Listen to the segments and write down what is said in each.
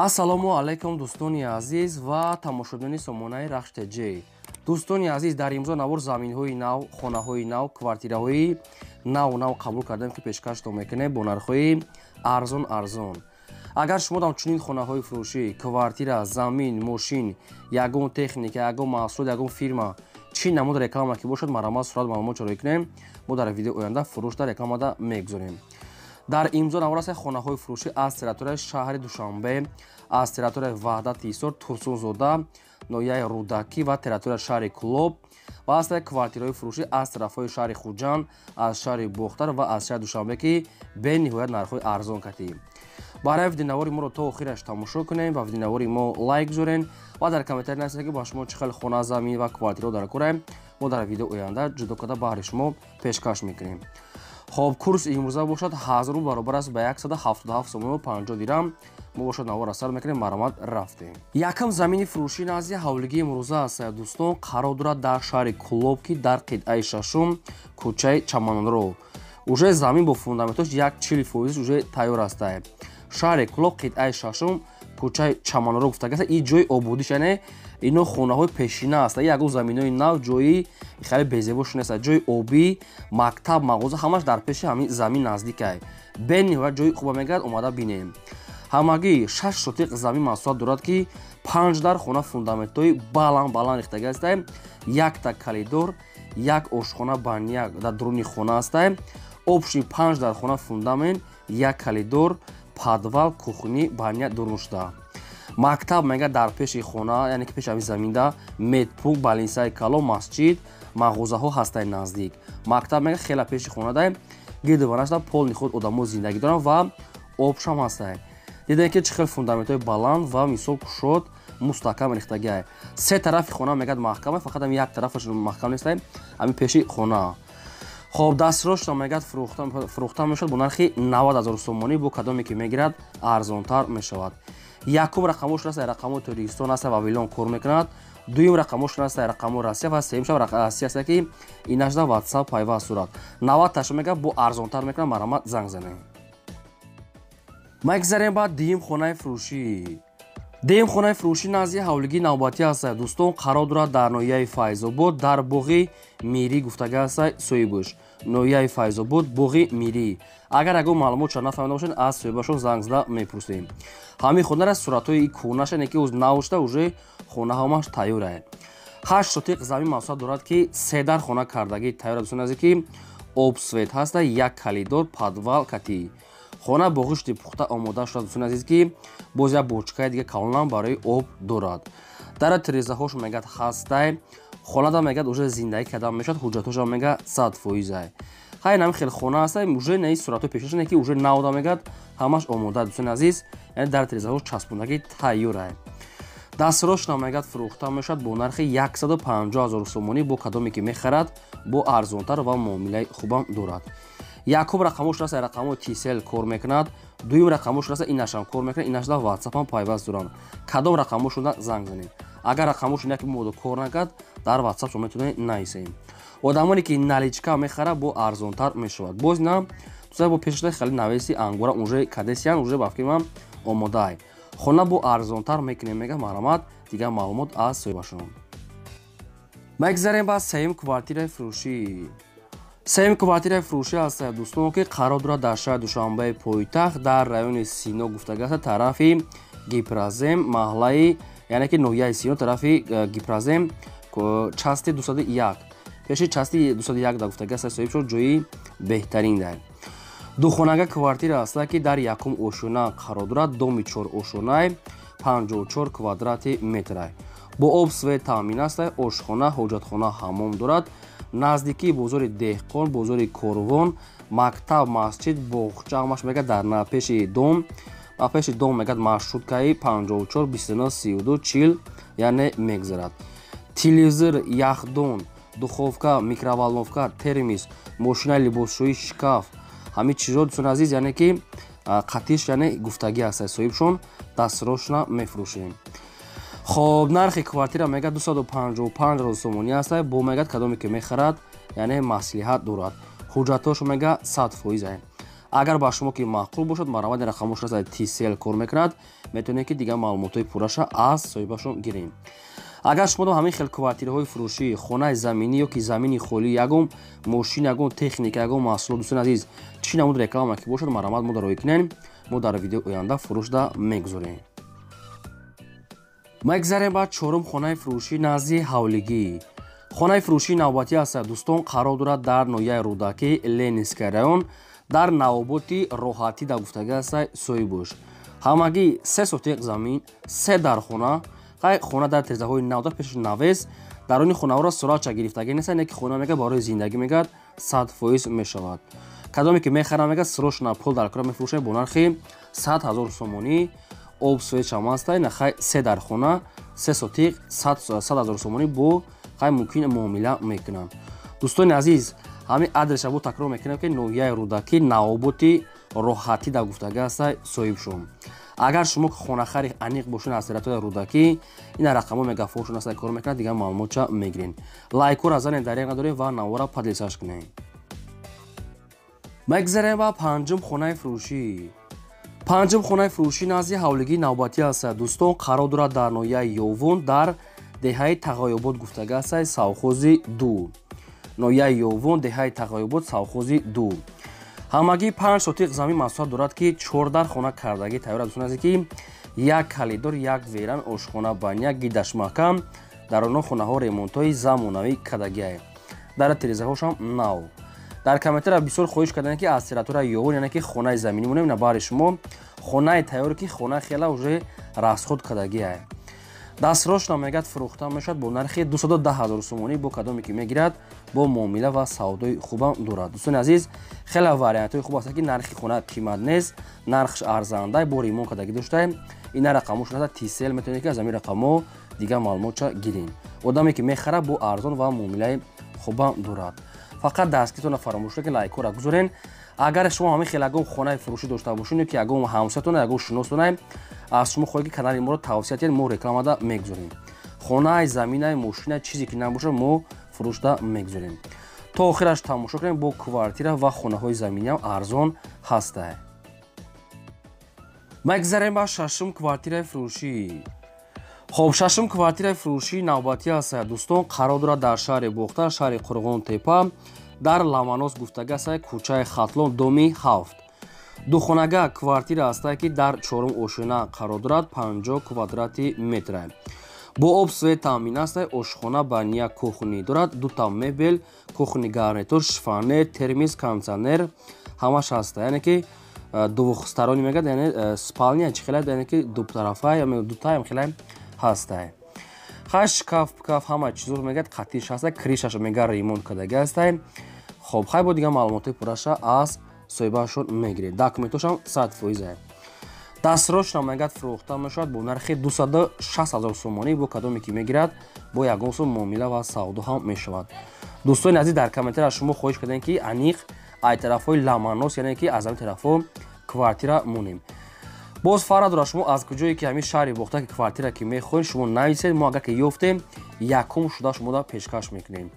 Ассалому алайкум, дӯстони азиз ва тамошобинони сомонаи Рахш ТЖ. Дӯстони азиз, дар имзо навор заминҳои нав, хонаҳои нав, квартираҳои нав нав қабул кардем, ки пешкаштон мекунем бо нархҳои арзон арзон. Агар шумо дам чунин хонаҳои фурӯшӣ, квартира, замин, мошин, ягон техника, ягон маҳсулот, ягон фирма, чӣ намуд реклама ки бошад, марҳамат, сурат, маълумот ҷорӣ кунем, мо дар видеои оянда фурӯшда рекламада мегузорем. Дар имзо навор аст хонаҳои фурӯшӣ аз территорияи шаҳри Душанбе, аз территорияи Ваҳдати Ҳисор, Турсунзода, ноҳияи Рӯдакӣ ва территорияи шаҳри Кӯлоб ва аст квартираҳои фурӯшӣ аз тарафҳои шаҳри Хуҷанд, аз шаҳри Бохтар ва аз шаҳри Душанбе, ки бениҳоят нархҳои арзон кардӣ. Барои видеонавори моро то охираш тамошо кунем ва видеонавори мо лайк гузорен ва дар комментарий нависед, ки ба шумо чӣ хел хона, замин ва квартираҳо дар кораем. Мо дар видео оянда ҷудо карда баҳри шумо пешкаш мекунем. Хоб, курс имрӯза бошад 1000 рубл, баробар аст ба 177 сомону 50 дирам. Мо бошад навор сар мекунем, марҳамат, рафтем. Якам замини фурӯшӣ назди ҳавлигии имрӯза аст, дӯстон, қарор дорад дар шаҳри Кӯлоб, ки дар қитъаи шашум, кӯчаи Чаманонро. Уже замин бо фундаментош 1,40% уже тайёр аст. Шаҳри Кӯлоб, қитъаи шашум, кӯчаи Чаманонро гуфтагааст. И ҷои ободиш, яъне ино хонаҳои пешина аст, ягон заминои нав, ҷои хеле безебош нест. Ҷои обӣ, мактаб, мағоза ҳамаш дар пеши ҳамин замин наздикай. Бениҳоят ҷои хуба мегардад, омада бинем. Ҳамагӣ 6 сотиқ замин масоҳат дорад, ки 5 дар хона фундаментҳои баланд баланд рехтага астае, якта коридор, як ошхона, баня дар дуруни хона астае. Общий 5 дар хона, фундамент, як коридор, подвал, кухни, баня дурун шуда. Мактаб мега дар пеши хона, яъне ки пеши ҳамин заминда медпункт, больницаи калон, масҷид, мағозаҳо ҳастаи наздик. Мактаб мега хела пеши хона дай, гирду ванашда полный худ одамо зиндагӣ доранд ва обшам ҳастае. Дидем, ки чӣ хел фундаментҳои баланд ва мисол кушод, мустаҳкам рехтагиай. Се тарафи хона мегӯяд маҳкам, фақат ҳам як тарафаш маҳкам нестай, ҳамин пеши хона. Хоб, дастрошта мегӯяд фурӯхта мешавад бо нархи 90 ҳазор сомонӣ, бо кадоме ки мегирад, арзонтар мешавад. Якум рақамош аст, рақамои Тоҷикистон аст, Вавилон кор мекунад. Дуюм рақамош аст, рақамои Россия ва сеюм шаб Россия аст, ки инашда WhatsApp пайваст сурат. 90 таша мегӯяд, бо арзонтар мекунад, марҳамат, занг занед. Мегзарем ба дуюм хонаи фурӯшӣ. Дуюм хонаи фурӯшӣ назди ҳавлигии навбатӣ аст, дӯстон, қарор дорад дар ноҳияи Файзобод, дар боғи Мирӣ гуфтага аст соҳибаш. Ноҳияи Файзобод, боғи Мирӣ. Агар ягон маълумот ча нафаҳмида бошед, аз соҳибашон занг зада мепурсем. Ҳамин хонара суратҳои кӯҳнаша не, ки нав шуда, уже хона ҳамаш тайёр ае. 8 сотиқ замин масоҳат дорад, ки се дар хона кардагӣ тайёр, дӯстони азиз, ки об, свет ҳаста, як коридор, подвал катӣ. Хона бо ғишти пухта омода шуда, дӯстони азиз, ки боз як бочкаи дига калонам барои об дорад. Дара тирезаҳош мегӯяд ҳастай. Хонада мегӯяд уже зиндагӣ кардан мешавад, ҳуҷҷатҳошам мегӯяд 100%ай. Хай, нами хел хона аста, уже наи суратҳои пешаш не, ки уже навда мегӯяд ҳамаш омода, дӯстони азиз, яъне дар тирезаҳош часпондагӣ тайёрай. Дастрошна мегӯяд фурӯхта мешавад бо нархи 150 ҳазор сомонӣ, бо кадоме ки мехарад, бо арзонтар ва муомилаи хубам дорад. Якум рақамош раста, рақамои Тисел кор мекунад. Дуюм рақамош раста, инашам кор мекунад, инашда ватсапам пайваст доранд. Кадом рақамошонда занг занед. Агар рақамош яке модо кор накард, дар ватсап шумо метавонед нависед. Одамоне ки наличка мехарад, бо арзонтар мешавад. Боз на бо пешашда хеле навеси ангора уже кадесиян, уже ба фикри ман омодаай. Хона бо арзонтар мекунем, мега, марҳамат, дигар маълумот аз соҳибашон. Мегзарем ба сеюм квартираи фурӯшӣ. Сеюм квартираи фурӯшӣ аст, дӯстон, ки қарор дорад дар шаҳри Душанбеи пойтахт, дар райони Сино гуфтага аст, тарафи Гипрозем, маҳаллаи, яъне ки ноҳияи Сино, тарафи Гипрозем, части 201, пеши части 201 да гуфтага аст соҳибшон, ҷои беҳтарин дар. Духонага квартира аст, ки дар якум ошёна қарор дорад, доми чор ошёнай, 54 квадрати метрай. Бо об, свет таъмин аст, ошхона, ҳоҷатхона, ҳаммом дорад. Наздикии бозори Деҳқон, бозори Корвон, мактаб, масҷид, боғча ҳамаш мегӯяд дар пеши дом. Ба пеши дом мегӯяд маршруткаи 54 29 32 40, яъне мегзарад. Телевизор, яхдон, духовка, микроволновка, термос, мошинаи либосшӯӣ, шкаф, ҳамин чизҳо, дӯстони азиз, яъне ки қатиш, яъне гуфтагӣ аст соҳибшон, дастрошна мефурӯшем. Хоб, нархи квартира мегӯяд 255 ҳазор сомонӣ аст, бо мегӯяд кадоме ки мехарад, яъне маслиҳат дорад. Ҳуҷҷатҳошо мегӯяд 100%ай. Агар ба шумо ки маъқул бошад, марҳамат, рақамош аст, Tcell кор мекунад, метавонед ки дигар маълумотҳои пурраша аз соҳибашон гирем. Агар шумо ҳамин хел квартираҳои фурӯшӣ, хонаи заминӣ ё ки замини холӣ, ягон мошин, ягон техника, ягон маҳсулот, дӯстони азиз, чӣ намуд реклама ки бошад, марҳамат, мо дар роҳӣ кунем, мо дар видеои оянда фурӯшда мегузорем. Мегзарем ба чорум хонаи фурӯшӣ назди ҳавлигӣ. Хонаи фурӯшии навбатӣ аст, дӯстон, қарор дорад дар ноҳияи Рӯдакӣ, Ленинский район, дар навоботи Роҳатӣ да гуфтагӣ аст соҳибош. Ҳамагӣ 3 сотиқ замин, се дархона. Хай, хона дар тирезаҳои нав, дар пеши навес, даруни хонаҳоро суратча гирифтагӣ нест, не ки хона мега барои зиндагӣ мегӯяд 100% мешавад. Кадоме ки мехарам, мега срочно пул дар кора, мефурӯшад бо нархи 100 000 сомонӣ. Об, свет шам ҳастай. Нахай, се дархона, 3 сотиқ, 100 000 сомонӣ, бо хай мумкин муомила мекунанд. Дӯстони азиз, ҳамин адреса бо такрор мекунам, ки ноҳияи Рӯдакӣ, навоботи Роҳатӣ да гуфтагӣ ҳастай соҳибшон. Агар шумо хонахари аниқ бошед аз территорияи Рӯдакӣ, ина рақамҳо мегафоншон аст, кор мекунад, дигар маълумотча мегирем. Лайкҳоро занед, дареғ надорем ва навора поделиться ш кунем. Мегзарем ба панҷум хонаи фурӯшӣ. Панҷум хонаи фурӯшӣ назди ҳавлигии навбатӣ аст, дӯстон, қарор дорад дар ноҳияи Ёвон, дар деҳаи Тағоёбод гуфтагӣ аст, совхози ду. Ноҳияи Ёвон, деҳаи Тағоёбод, совхози ду. Ҳамагӣ 5 сотиқ замин масоҳат дорад, ки чордар хона кардагӣ тайёр аст, дӯстон азиз, ки як калидор, як веран, ошхона, баня, гидаш маҳкам. Дар онҳо хонаҳо ремонтҳои замонавӣ кардагиае, дар тирезаҳошам нав. Дар комментария бисёр хоҳиш карданд, ки аз территорияи Ёвон, яъне ки хонаи заминӣ монем. На, баҳри шумо хонаи тайёре, ки хона хела уже расход кардагиае. Дастрошна мегӯяд фурӯхта мешавад бо нархи 210 000 сомонӣ, бо кадоме ки мегирад, бо муомила ва савдои хубам дорад. Дӯстони азиз, хеле вариантҳои хуб аст, ки нархи хона қимат нест, нархш арзанда, бо ремонт кардагӣ доштаем. Ина рақамҳо шуда Tcell, метавонед ки аз ҳамин рақамҳо дигар маълумотча гирем. Одаме ки мехарад, бо арзон ва муомилаи хубам дорад. Фақат дастгиритонро фаромӯш накунед, лайкҳоро гузорен. Агар шумо ҳамин хел ягон хонаи фурӯшӣ дошта бошед ё ки ягон ҳамсоятон, ягон шиностон, аз шумо хоҳед, ки канали моро тавсия диҳед, мо рекламада мегузорем. Хонаи, заминаи, мошина, чизе ки набошад, мо фурӯшда мегузорем. То охираш тамошо кунем, бо квартира ва хонаҳои заминиам арзон ҳастае. Мегзарем ба шашум квартираи фурӯшӣ. Хоб, шашум квартираи фурӯшии навбатӣ аст, дӯстон, қарор дорад дар шаҳри Бохтар, шаҳри Қурғон Тепа, дар Ламанос гуфтагӣ аст, кӯчаи Хатлон, доми 7. Духонага квартира ҳастае, ки дар чорум ошёна қарор дорад, 50 квадрати метра, бо об, свет таъмин аст, ошхона, баня, кухни дорад, дута мебел, кухни гарнитур, шифоньер, термос, кондитсионер ҳамаш ҳаста. Яъне ки двухсторонний мегӯяд, яъне спальня чи хела, яъне ки дутарафа, дутаям хела ҳастае. Хай, шкаф пкаф ҳама чизо мегӯяд қатиш ҳаста, крыша ш мега ремонт кардагӣ ҳастае. Хоб, хай, бо дигар маълумотҳои пурраша аз соҳибашон мегиред. Документошам 100%. Дастрошна мегӯяд фурӯхта мешавад бо нархи 260 000 сомонӣ, бо кадоме ки мегирад, бо ягон сум муомила ва савдо ҳам мешавад. Дӯстони азиз, дар комментария шумо хоҳиш кардем, ки аниқ ай тарафҳои Ламанос, яъне ки аз ҳамин тарафҳо квартира монем. Боз фарқ надорад, шумо аз куҷое ки ҳамин шаҳри Бохта ки квартира ки мехоҳед, шумо нависед, мо агар ки ёфтем, якум шуда шумода пешкаш мекунем.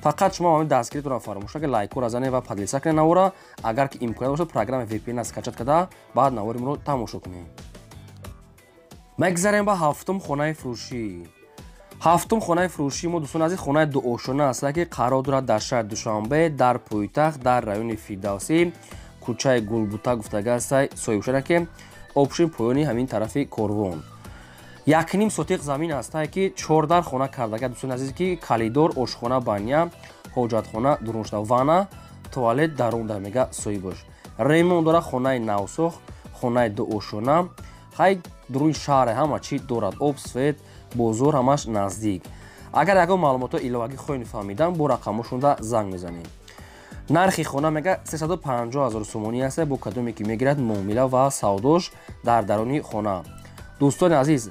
Фақат шумо ҳамин дастгиритонро фаромӯш накунед, лайкҳоро занед ва поделиться кунед навора. Агар ки имконият бошад, программаи VPN скачать карда, баъд навори моро тамошо кунед. Мегзарем ба ҳафтум хонаи фурӯшӣ. Ҳафтум хонаи фурӯшии мо, дӯстони азиз, хонаи дуошона аст, ки қарор дорад дар шаҳри Душанбе, дар пойтахт, дар райони Фирдавсӣ, кӯчаи Гулбута гуфтага ҳастай соҳибшара, ки обшин поёни ҳамин тарафи корвон. 1,5 сотиқ замин ҳастае, ки чордар хона кардага, дӯстони азиз, ки калидор, ошхона, баня, ҳоҷатхона дуруншуда, ванна, туалет дарунда мега соҳибош. Ремонт дора, хонаи навсохт, хонаи дуошона. Хай, дуруни шаҳре, ҳама чӣ дорад, об, свет, бозор ҳамаш наздик. Агар ягон маълумотҳо иловагӣ хоҳед фаҳмидан, бо рақамҳошонда занг мезанем. Нархи хона мега 350 000 сомонӣ аст, бо кадоме ки мегирад, муомила ва савдош дар даруни хона. Дӯстони азиз,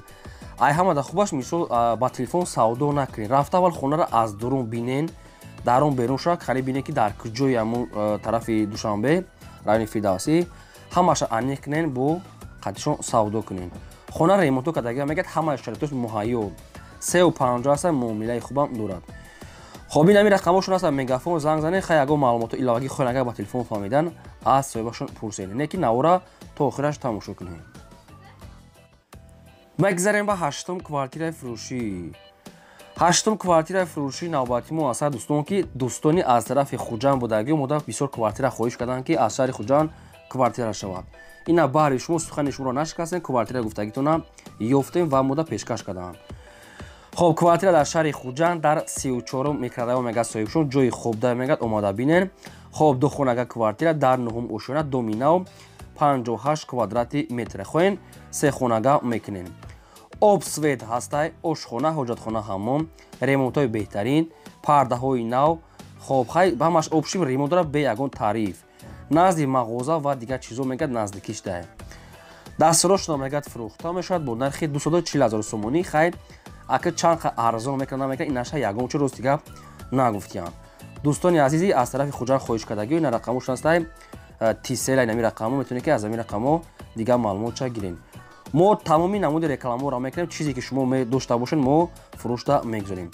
ай ҳамада хубаш, мисол, ба телефон савдо накунед, рафта аввал хонаро аз дурун бинен, дарун берун шавад, хали бинен, ки дар куҷои ҳамун тарафи Душанбе, райони Фирдавсӣ, ҳамаша аниқ кунен, бо қатишон савдо кунен. Хона ремонто кардагиа мегӯяд, ҳамаи шароитош муҳайё. 3,50 аст, муомилаи хубам дорад. Хоб, ин ҳамин рақамҳошон аст, Мегафон, занг занед. Хай, ягон маълумотҳо иловагӣ хоҳед, агар ба телефон фаҳмидан, аз соҳибашон пурсед, не ки навора то охираш тамошо кунед. Мегзарем ба ҳаштум квартираи фурӯшӣ. Ҳаштум квартираи фурӯшӣ навбати мо аст, дӯстон, ки дӯстони аз тарафи Хуҷанд будагӣ омода бисёр квартира хоҳиш карданд, ки аз шаҳри Хуҷанд квартира шавад. Ина баҳри шумо сухани шуморо нашикастем, квартира гуфтагитона ёфтем ва мода пешкаш карданд. Хоб, квартира дар шаҳри Хуҷанд дар 34 микрорайон мегад соҳибшон, ҷои хобда мегад, омода бинен. Хоб, духонага квартира дар нуҳум ошёна, доми нав, 58 квадрати метр. Хоҳен се хонага мекунем. Об, свет ҳастай, ошхона, ҳоҷатхона, ҳаммом, ремонтҳои беҳтарин, пардаҳои нав. Хоб, хай ҳамаш общим ремонт дора, бе ягон тариф. Назди мағоза ва дигар чизо мегад наздикиш дай. Дастсирошона мегад фурӯхта мешавад бо нархи 240 0 сомонӣ. Хай, ака чанд арзон мекунад, намекунад, инаша ягон чи рости гап нагуфтиям. Дӯстони азизи аз тарафи Хуҷанд хоҳиш кардагӣ, ина рақамошон ҳастай, тисела, инами рақамо метавонед ки аз ҳамин рақамо дигар маълумотча гирем. Мо тамоми намуди рекламаро мекунем, чизе ки шумо дошта бошед, мо фурӯшта мегузорем.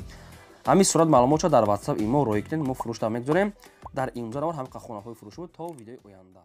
Ҳамин сурат маълумотча дар WhatsApp имо роҳӣ кунед, мо фурӯшта мегузорем. Дар имзо навор ҳамин хонаҳои фурӯшӣ буд. То видеои оянда.